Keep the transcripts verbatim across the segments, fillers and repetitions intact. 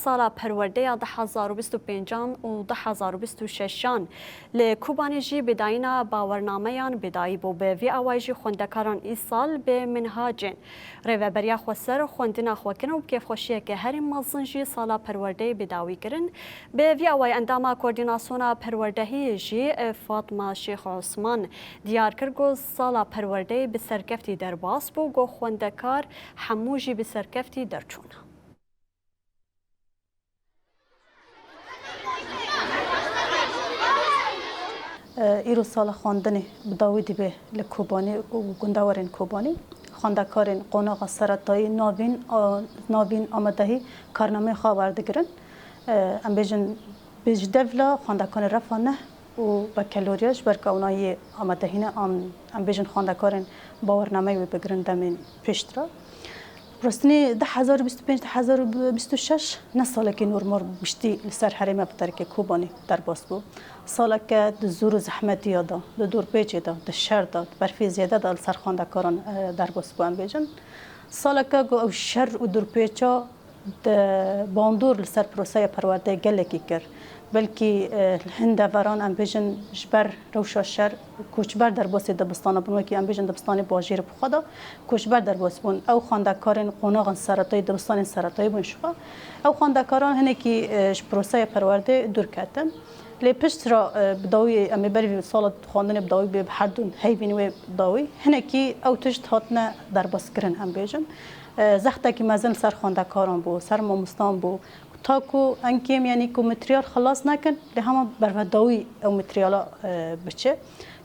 Sala perwerdeya du hezar û bîst û pêncan û du hezar û bîst û şeşan li Kobanê jî bidayîna bawernameyan bidayî bû. Bi vî awayî jî xwendekaran îsal bi minhacên Rêveberiya Xweser xwendina xwe kirin û bi kêfxweşiyeke herî mezin jî sala perwerdeyê bi dawî kirin. Bi vî awayî endama Koordînasyona Perwerdehiyê jî, Fatma Şêx Osman, diyar kir ku sala perwerdeyê bi serkeftî derbas bû, ku xwendekar hemû jî bi serkeftî derçûn. Îro sala xwendinê bi dawî dibe li Kobanê û gundewarên Kobanê. Xwendekarên qonaxa seretayî navîn, a, navîn amadehî karnameyê xwe werdigirin. Em bêjin, bi ji devla xwendekarên refa neh û bekeloriya ji ber ku ewna yê amadehî ne, em, em bêjin xwendekarên bawernameyê wê bigirin demên pêştira. Rastî du hezar û bîst û pênc, du hezar û bîst û şeş ne salekî normal giştî li ser herêma bi terkê Kobanê derbas bû. Saleke di zor û zehmetiya de, di dorpêçê de, di şer de, di berfê zêde de li ser xwendekaran, e, derbas bû, em bêjin. Saleke ku ew şer û dorpêça di bandor li ser proseya perwerdeyê gelekî kir. Belkî, e, hin deveran, em bêjin, ji ber rewşa şer koçber derbasî dibistana bûn, wekî em bêjin dibistanê bajêr bi xwe de koçber derbas bûn. Ew xwendekarên qonaxên seretayî, dibistanên seretayî bûn ji xwe. Ew xwendekaran hinekî, e, ji proseya perwerdê dûr ketin. Lê pişt ra, e, bi dawî, em ê berî vî sala xwendinê bi dawî bê, bi her du heyvên wê bi dawî, hinekî ew tişt hatine derbaskirin, em bêjin. E, zextekî mezin li ser xwendekaran bû, ser mamostan bû. Ta ku en kêm, yanî ku materyal xilas nekin, lê hema bervedawî ew materyala, e, biçe.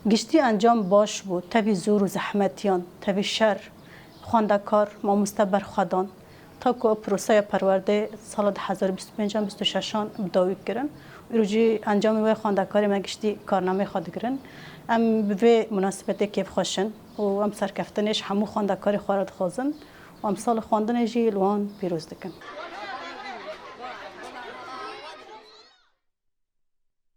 Giştî encam baş bû, tevî zor û zehmetiyan, tevî şer, xwendekar, mamoste berxwedan. Ta ku ew proseya perwerdê sala du hezar û bîst û pêncan, bîst û şeşan bi dawî kirin. Îro jî encamê wê xwendekarê me giştî karnameyê xwe digirin. Em bi vê munasebetê kêfxweş in û em serkeftinê ji hemû xwendekarê xwe re dixwazin û em sala xwendinê jî li wan pîroz dikin.